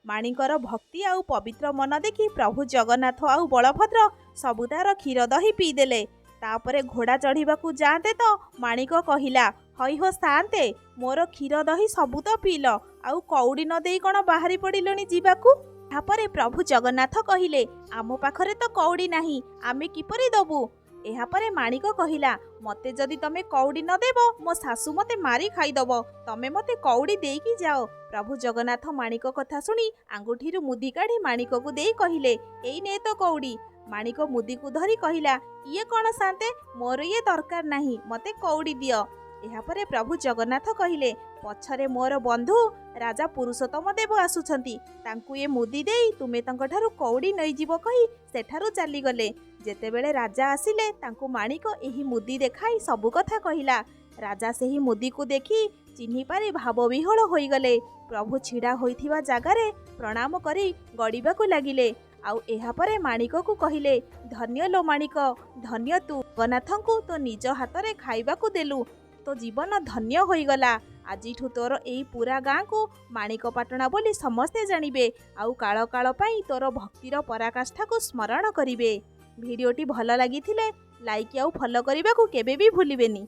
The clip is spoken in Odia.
ମାଣିକର ଭକ୍ତି ଆଉ ପବିତ୍ର ମନ ଦେଖି ପ୍ରଭୁ ଜଗନ୍ନାଥ ଆଉ ବଳଭଦ୍ର ସବୁ ତାର କ୍ଷୀର ଦହି ପିଇଦେଲେ। ତାପରେ ଘୋଡ଼ା ଚଢ଼ିବାକୁ ଯାଆନ୍ତେ ତ ମାଣିକ କହିଲା, ହଇ ହୋ ସାଆନ୍ତେ, ମୋର କ୍ଷୀର ଦହି ସବୁ ତ ପିଇଲ, ଆଉ କଉଡ଼ି ନ ଦେଇ କ'ଣ ବାହାରି ପଡ଼ିଲଣି ଯିବାକୁ? ଏହାପରେ ପ୍ରଭୁ ଜଗନ୍ନାଥ କହିଲେ, ଆମ ପାଖରେ ତ କଉଡ଼ି ନାହିଁ, ଆମେ କିପରି ଦବୁ? ଏହାପରେ ମାଣିକ କହିଲା, ମୋତେ ଯଦି ତମେ କଉଡ଼ି ନ ଦେବ, ମୋ ଶାଶୁ ମୋତେ ମାରି ଖାଇଦବ। ତମେ ମୋତେ କଉଡ଼ି ଦେଇକି ଯାଅ। ପ୍ରଭୁ ଜଗନ୍ନାଥ ମାଣିକ କଥା ଶୁଣି ଆଙ୍ଗୁଠିରୁ ମୁଦି କାଢ଼ି ମାଣିକକୁ ଦେଇ କହିଲେ, ଏଇ ନେ ତ କଉଡ଼ି। ମାଣିକ ମୁଦିକୁ ଧରି କହିଲା, ଇଏ କ'ଣ ସାନ୍ତେ, ମୋର ଇଏ ଦରକାର ନାହିଁ, ମୋତେ କଉଡ଼ି ଦିଅ। ଏହାପରେ ପ୍ରଭୁ ଜଗନ୍ନାଥ କହିଲେ, ପଛରେ ମୋର ବନ୍ଧୁ ରାଜା ପୁରୁଷୋତ୍ତମ ଦେବ ଆସୁଛନ୍ତି, ତାଙ୍କୁ ଏ ମୁଦି ଦେଇ ତୁମେ ତାଙ୍କଠାରୁ କଉଡ଼ି ନେଇଯିବ କହି ସେଠାରୁ ଚାଲିଗଲେ। ଯେତେବେଳେ ରାଜା ଆସିଲେ, ତାଙ୍କୁ ମାଣିକ ଏହି ମୁଦି ଦେଖାଇ ସବୁ କଥା କହିଲା। ରାଜା ସେହି ମୁଦିକୁ ଦେଖି ଚିହ୍ନିପାରି ଭାବବିହ୍ୱଳ ହୋଇଗଲେ। ପ୍ରଭୁ ଛିଡ଼ା ହୋଇଥିବା ଜାଗାରେ ପ୍ରଣାମ କରି ଗଡ଼ିବାକୁ ଲାଗିଲେ। ଆଉ ଏହାପରେ ମାଣିକକୁ କହିଲେ, ଧନ୍ୟ ଲୋ ମାଣିକ, ଧନ୍ୟ ତୁ, ଜଗନ୍ନାଥଙ୍କୁ ତୋ ନିଜ ହାତରେ ଖାଇବାକୁ ଦେଲୁ, ତୋ ଜୀବନ ଧନ୍ୟ ହୋଇଗଲା। ଆଜିଠୁ ତୋର ଏଇ ପୁରା ଗାଁକୁ ମାଣିକପାଟଣା ବୋଲି ସମସ୍ତେ ଜାଣିବେ, ଆଉ କାଳ କାଳ ପାଇଁ ତୋର ଭକ୍ତିର ପରାକାଷ୍ଠାକୁ ସ୍ମରଣ କରିବେ। ଭିଡ଼ିଓଟି ଭଲ ଲାଗିଥିଲେ ଲାଇକ୍ ଆଉ ଫଲୋ କରିବାକୁ କେବେ ବି ଭୁଲିବେନି।